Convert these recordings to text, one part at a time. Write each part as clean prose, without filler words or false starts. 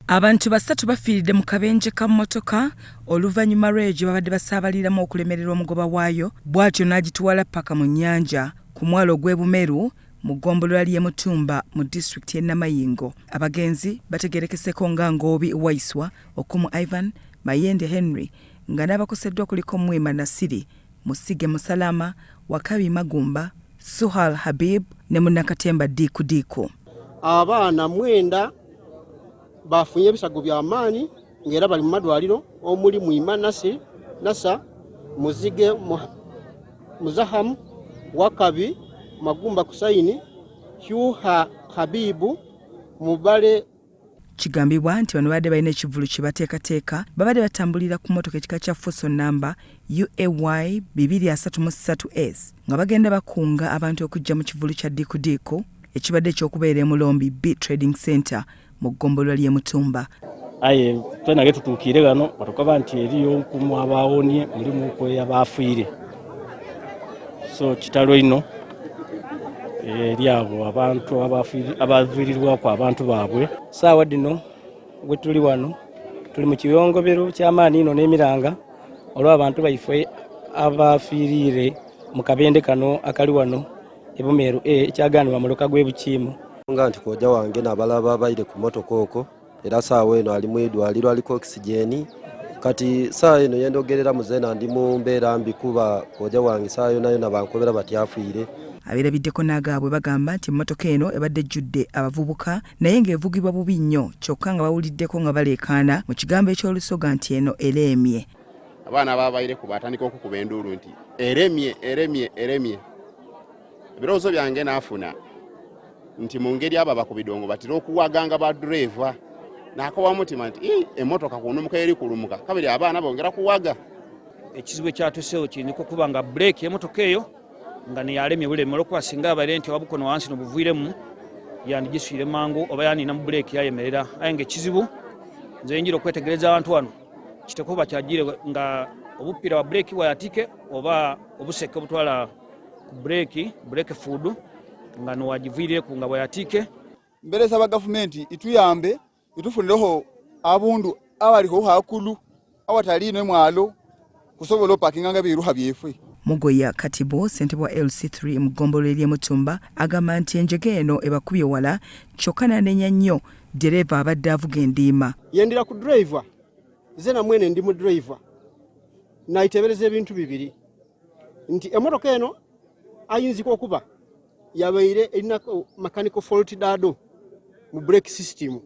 Abantu basatu bafiiridde mu kabenje ka mmotoka oluvannyuma lw'eyo gye babadde basaabaliramu okulemererwa omugoba waayo bw'atyo n'agitwala ppaka mu nnyanja ku mwalo gw'e Bumeru mu ggombolola ly'e Mutumba mu disitulikiti y'e Namayingo. Abagenzi bategeerekeseeko nga Ngoobi Waiswa, Okumu Ivan, Mayende Henry nga n'abakoseddwa kuliko Mwima Nasiri, Musige Musalama, Wakabi Magumba, Suhal Habib ne munnakatemba Diiku Diiku. Abaana mwenda bafunye ebisago by'amaanyi ng'era bali mu madwaliro omuli Mwima Nasir, Nasa, Muzige Muzahamu, Wakabi Magumba Kusaini, Hyuha Habibu, Mubale. Kigambibwa nti bano babadde balina ekivvulu kye bateekateeka. Babadde batambulira ku mmotoka ekika kya Fuso nnamba UAY 233S nga bagenda bakunga abantu okujja mu kivvulu kya Diikudiiku ekibadde eky'okubeera e Mulombi B Trading Centre mu ggombolola ly'e Mutumba. Aye twena ge tutuukiire ghano batukoba nti eriyo nkumu abawonie mulimu ku abaafiire, so kitalo inho eri abo abantu abaviirirwaku abantu baabwe. Saawa dhino wetuli wano tuli mu kiyongobero ky'amaani inho n'emiranga olw'abantu baife abafiiriire mu kabende kano akali wano e Bumeru A ekyagaanibwa muluka gw'e Bukiimu. Nga nti koja wange n'abalala babaire ku motoka okwo, era saawa eno ali mwidwaliro aliko oxygen. Kati saawa eno yendogerera muzena ndi mu mbeera mbi kuba koja wange saawa yona yona bankobera bati afiire. Abeerabiddeko n'agaabwe bagamba nti emmotoka eno ebadde ejjudde abavubuka naye ng'evugibwa bubi nnyo kyokka nga bawuliddeko nga baleekaana mu kigambo eky'Olusoga nti eno eremye. Abaana babaireku batandika okukuba enduulu nti eremye, eremye, eremye. Ebirowoozo byange naafuna nti mu ngeri abo abakubidongo batera okuwaganga ba dureeva, nakoba mutima nti emmotoka kunumuka eri kulumuka, kabiri abaana bongera kuwaga. Ekizibu ekyatuseewo kiyinza okuba nga buleeki y'emmotoka eyo nga neyalemye bulemi, olwokuba singa abaire nti obukono wansi nobuviiremu yandigiswire mangu oba yanina mu buleeki yayemerera. Aye nga ekizibu nze njira okwetegereza abantu wano kitekuba kyagire nga obupiira wa buleeki bwayatike oba obuseke obutwala ku buleeki, buleeki fuudu nga nowagiviireku nga bwayatike. Mberesa ba gavumenti ituyambe itufunireho abundu abalikho hakulu awatali ino emwalo kusobola opakinganga biruha byefwe. Mugoya Katibu, ssentebe wa LC3 mu ggombolola ery'e Mutumba agamba nti enjega eno ebakubye wala kyokka n'anenya nnyo ddereeva abadde avuga endiima. Yendira ku driver, nze na mwene ndi mu driver, naitebereza ebintu bibiri nti emmotoka eno ayinzika okuba yabaire erina mechanical fault dado mu brake system,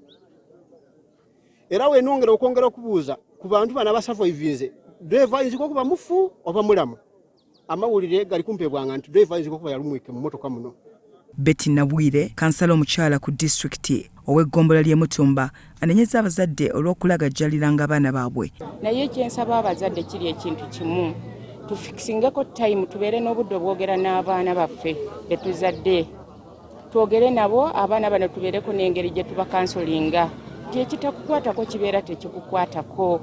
era wenongera okwongera okubuuza ku bantu bano abasurvivinze, driver ayinzika okuba mufu oba mulamu. Amawulire gali kumpebwanga nti driver ayinzika okuba yalumwike mu mmotoka muno. Betty Nabwire, kansala omukyala ku disitulikiti ow'eggombolola ly'e Mutumba, anenyezza abazadde olw'okulagajjaliranga abaana baabwe. Naye kyensaba abazadde kiri ekintu kimu, tufikisingeko time, tubeere n'obudde obwogera n'abaana baffe betuzadde, twogere nabo abaana bano, tubeereko n'engeri gye tubakansolinga nti ekitakukwatako kibeera tekikukwatako.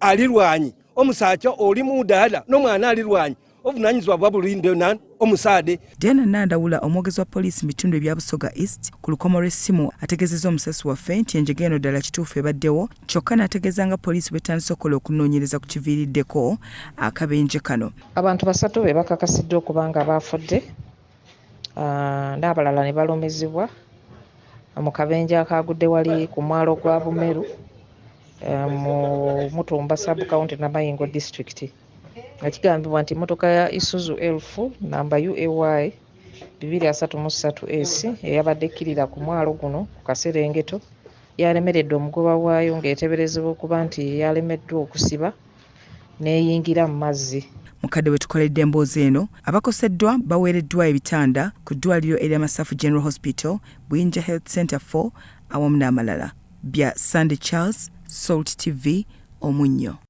Alirwanyi omusaacha oli mudaala n'omwana alirwanyi obuvunanyizibwa bwa bulinde nan omusaade. Diana Nandawula, omwogezi wa poliisi mu bitundu ebya Busoga East ku lukomo lw'essimu ategeezezza omusasi waffe nti enjega eno ddala kituufu ebaddewo kyokka n'ategeeza nga poliisi bw'etandise okukola okunoonyereza ku kiviiriddeko akabenje kano. Abantu basatu be bakakasiddwa okuba nga baafudde n'abalala ne balumizibwa mu kabenje akaagudde wali ku mwalo gwa Bumeru mu Mutumba Sub County Namayingo District, nga kigambibwa nti mmotoka ya Isuzu Elf namba UAY 233S eyabadde ekkirira ku mwalo guno ku kaserengeto yalemeredde omugoba waayo, ng'eteeberezebwa okuba nti yalemeddwa okusiba n'eyingira mu mazzi. Mukadde we tukoledde emboozi eno, abakoseddwa baweereddwa ebitanda ku ddwaliro erya Masafu General Hospital, Buyinja Health Center 4 awamu n'amalala. Bya Sunday Charles, Salt TV, Omunnyo.